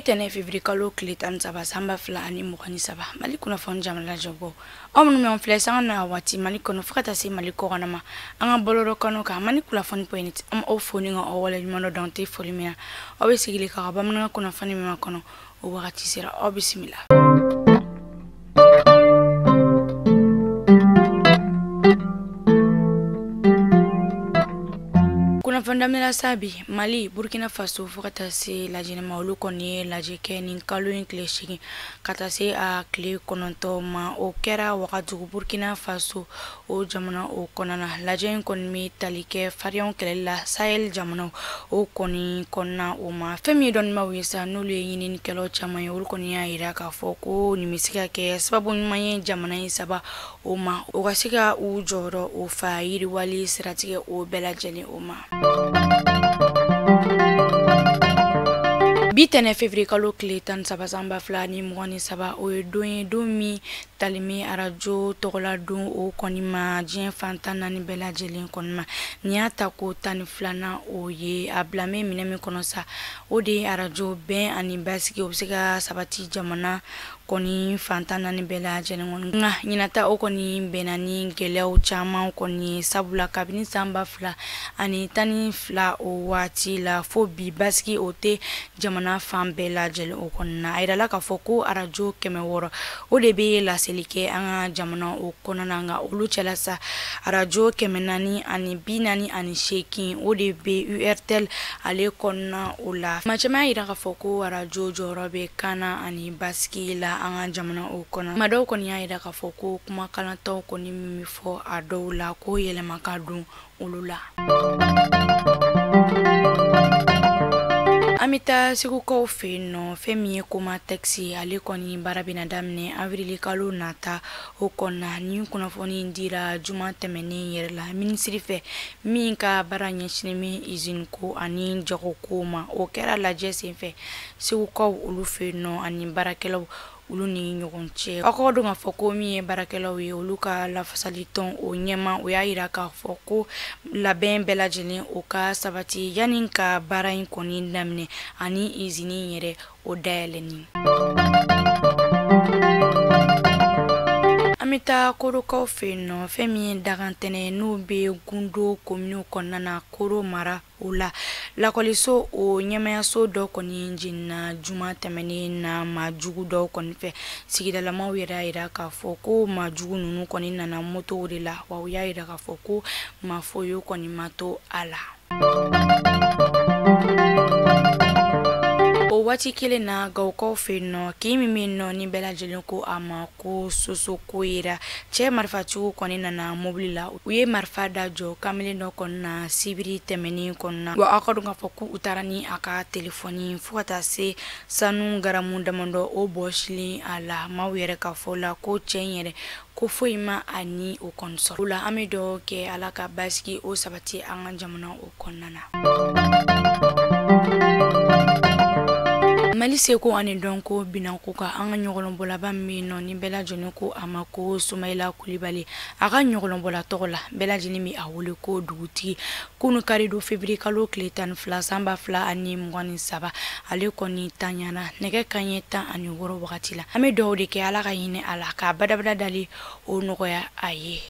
tɛnɛ février kalo tile 13 san 2023 Mali kunnafoni jamana lajɛbɔ aw minnu bɛ filɛ sanga na waati Mali kɔnɔ fo ka taa se Mali kɔkan ma an ka bɔlɔlɔ kanu kan Mali kunnafoni point an aw fo ni ka aw waleɲuman dɔn tɛ foli min na aw bɛ sigili ka bamanankan kunnafoni min kɔnɔ o wagati sera aw bisimila. Kunnafoni daminɛ sa bi Mali Burkina Faso fo ka taa se lajɛnɛ ma olu kɔni ye lajɛ kɛ nin kalo in tile 8 ka taa se a tile 9 ma o kɛra Wagadugu Burkina Faso o jamana o kɔnɔna lajɛ in kɔni bɛ tali kɛ fariyaw kɛlɛli la Sahel jamanaw o kɔni kɔnɔna o ma fɛn min ye dɔnnibaaw ye sa n'olu ye ɲininikɛlaw caman ye olu kɔni y'a jira k'a fɔ ko nin bɛ se ka kɛ sababu ɲuman ye jamana in saba o ma o ka se ka u jɔyɔrɔ o fa yiriwali siratigɛ o bɛɛ lajɛlen o ma. Bi tɛnɛ février kalo tile 13 san 2023 o ye don ye don min talen bɛ arajo tɔgɔla don o kɔni ma diɲɛ fan 14 bɛɛ lajɛlen kɔni ma nin y'a ta ko 12nan o ye a bila bɛ minɛ min kɔnɔ sa o de ye arajo bɛn ani basigi o bɛ se ka sabati jamana kɔni fan 14 bɛɛ lajɛlen kɔni nka ɲinata o kɔni bɛnna ni gɛlɛyaw caman kɔni sabula kabini san 2012 o waati la fo bi basigi o tɛ jamana fan bɛɛ lajɛlen o kɔnɔna na a yirala k'a fɔ ko arajo 600 o de bɛ laseli kɛ an ka jamana o kɔnɔna nka olu cɛla sa arajo 448 o de bɛ URTL ale kɔnɔna o la maa caman y'a yira k'a fɔ ko arajo jɔyɔrɔ bɛ kana ani basigi la an ka jamana o kɔnɔ maa dɔw kɔni y'a yira k'a fɔ ko kuma kalantaw kɔni min bɛ fɔ a dɔw la ko yɛlɛma ka don olu la. An bɛ taa Segukaw fɛ yen nɔ fɛn min ye Komatex ale kɔni baara bɛna daminɛ avril kalo nata o kɔnɔna ni kunnafoni dira juma tɛmɛnen yɛrɛ la minisiri fɛ min ka baara ɲɛsinnen bɛ usine ko ani jagoko ma o kɛra lajɛ senfɛ Segukaw olu fɛ yen nɔ ani baarakɛlaw olu ni ɲɔgɔn cɛ aw k'a dɔn k'a fɔ ko min ye baarakɛlaw ye olu ka lafasali tɔn o ɲɛma o y'a yira k'a fɔ ko labɛn bɛɛ lajɛlen o ka sabati yanni ka baara in kɔni daminɛ ani izini yɛrɛ o dayɛlɛnni. An bɛ taa Korokaw fɛ yen nɔ fɛn min ye dagantɛnɛ n'o bɛ Gundo komini kɔnɔna na Koro mara o la lakɔliso o ɲɛmayaso dɔ kɔni jenina juma tɛmɛnen na maa jugu dɔw kɔni fɛ sigidalamaw yɛrɛ y'a yira k'a fɔ ko maa jugu ninnu kɔni nana motow de la wa u y'a yira k'a fɔ ko maa foyi kɔni ma to a la. O waati kelen na Gawukaw fɛ yen nɔ kin min bɛ yen nɔ ni bɛɛ lajɛlen ko a ma ko soso ko yera cɛ marifatigiw kɔni nana mobili la u ye marifa da jɔ kamalen dɔ kɔni na sibiri tɛmɛnen kɔni na wa aw ka dɔn k'a fɔ k'u taara ni a ka telefɔni fo ka taa se sanu garamu damadɔ o bɔsilen a la maaw yɛrɛ ka fɔ la ko cɛ in yɛrɛ ko foyi ma a ni o kɔni sɔrɔ o la an bɛ dugawu kɛ Ala ka basigi o sabati an ka jamana o kɔnɔna na. Mali seko ani dɔnko binako kan an ka ɲɔgɔnlɔnbɔlaba min nɔ ni bɛɛ lajɛlen ko a ma ko Sumayila Kulibali a ka ɲɔgɔnlɔnbɔla tɔgɔ la bɛɛ lajɛlen bɛ a wele ko dugutigi kunu kari don février kalo tile 12 san 2023 ale kɔni tanyana nɛgɛ kanɲɛ 16 wagati la an bɛ dugawu de kɛ Ala ka hinɛ a la k'a badabada dali o nɔgɔya a ye.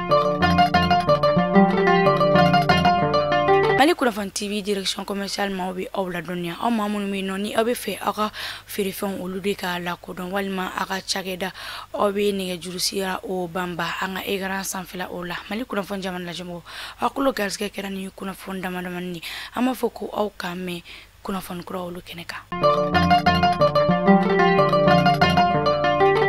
Mali kunnafoni TV direction commerciale maaw bɛ aw ladɔnniya aw maa minnu bɛ yen nɔ ni aw bɛ fɛ aw ka feerefɛnw olu de ka lakodɔn walima aw ka cakɛda aw bɛ nɛgɛjuru sira o banba an ka écran sanfɛla o la Mali kunnafoni jamana lajɛmɔgɔw aw kulo garisɛgɛ kɛra ni kunnafoni damadamani ye an b'a fɔ ko aw k'an mɛn kunnafoni kura olu kɛnɛ kan.